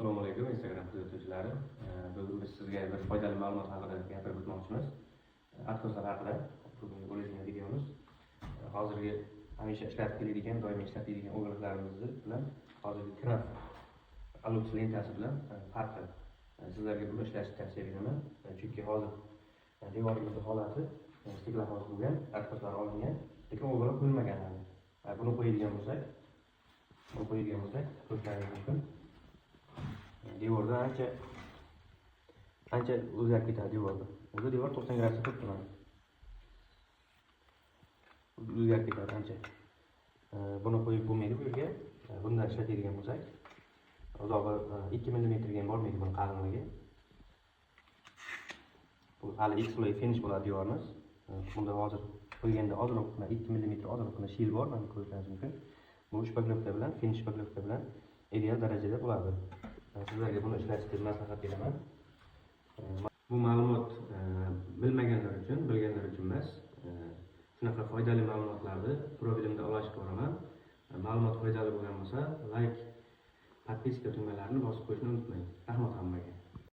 Assalomu alaykum, Instagram kuzatuvchilari. Bugun biz sizga bir foydali ma'lumot haqida gapirib o'tmoqchimiz. Откос lar haqida bugungi bo'ladigan videomiz. Hozirgi hamisha ishlatib keladigan, doimiy ishlatadigan уголок larimiz bilan hozirgi kraft alux lentasi bilan farqi. Sizlarga buni ishlashni tavsiya beraman. Chunki hozir devorimizni holati стеклофос bo'lgan, откос lar olingan, lekin уголок qo'yilmagan hali. Buni qo'yadigan bo'lsak, ko'rishlaringiz mumkin. Devorda ancha ancha o'zgarib ketadi devorda. O'zi devor 90 gradusda turibdi mana. O'zgarib ketadi ancha. Buni qo'yib bo'lmaydi bu yerga. Bundan ishlatadigan bo'lsak, uzog'i 2 millimetrga ham bormaydi buni qalinligi. Bu hali ikki слой finish bo'ladi devorimiz. Bunda hozir qo'yganda ozroqgina 2 millimetr ozroqgina щель bor, mana ko'rishingiz mumkin. Bu шпаклёвка bilan, finish шпаклёвка bilan ideal darajada bo'ladi. Sizlarga buni ishlatishni maslahat beraman. Bu ma'lumot bilmaganlar uchun, bilganlar uchun emas. Shunaqa foydali ma'lumotlarni profilimda ulashib boraman. Ma'lumot foydali bo'lgan bo'lsa, layk, подписка tugmalarini bosib qo'yishni unutmang. Rahmat hammaga.